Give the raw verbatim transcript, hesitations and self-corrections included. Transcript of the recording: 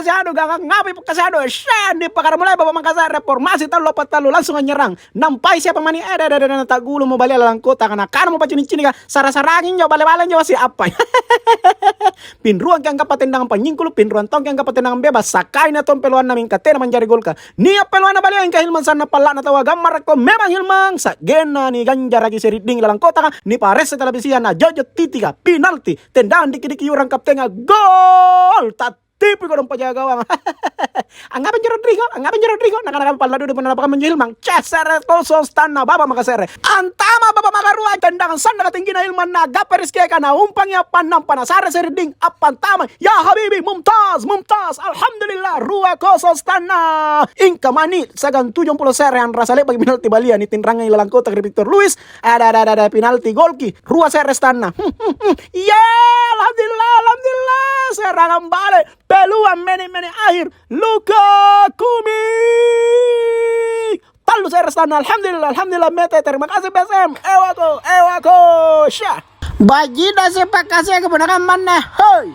Siado, gagang ngapai pakkasiado? Sya, andi pakkaramulai Bapa Makassar, reformasi tallu appatallu langsung anynyerang. Nampai siapa mani? Eh, deh, deh, deh, deh, natagulu mo balia lalang kota, kana, kana mo pacini-cinika, sara-sarangi injo, bale-bale injo, wasi appai. Pinruangki angkappa tendangang panynyingkulu, pinruang tongki angkappa tendangang bebas, sakaina tong peloanna mingka tena manjari golka. Nia' peloanna balia, mingka Hilman sanna' palla'na taua, gammarakko memang Hilman, sa'genna niganjaraki seri ding lalang kotaka, niparessa televisia, najo'jo' titika, penalti, tendangang diki-diki urang kaptenga, gol! Ta- Tipi kodong pajaga gawang. Angngapanjo Rodrigo? Angngapanjo Rodrigo? Nakana palla duduk punna napakammanjo Hilman. Cesere kosong stanna Bapa Makassar. Antama Bapa Makarua, tendangang sanna' katinggina Hilman, nagappa Rizky Eka, naumpangi appannampa nasare seri ding, appantama. Ya habibi, mumtaz, mumtaz. Alhamdulillah, rua kosong stanna. Ingka mani sagang tujung pulo se're, anrasa le'baki penalti balia, nitinrangi lalang kota ri Victor Luis. Ada, ada, ada, ada penalti golki. Rua se're stanna. Hmm, hmm, hmm. Ya, alhamdulillah, alhamdulillah. Serangan bale. Peluang menit-menit akhir, Lukaku mi. Tallu se're stanna, alhamdulillah, alhamdulillah, mete, terima kasih P S M. Ewako, ewako, syah. Bajida sipakkasiaki punna kammanne, hoi.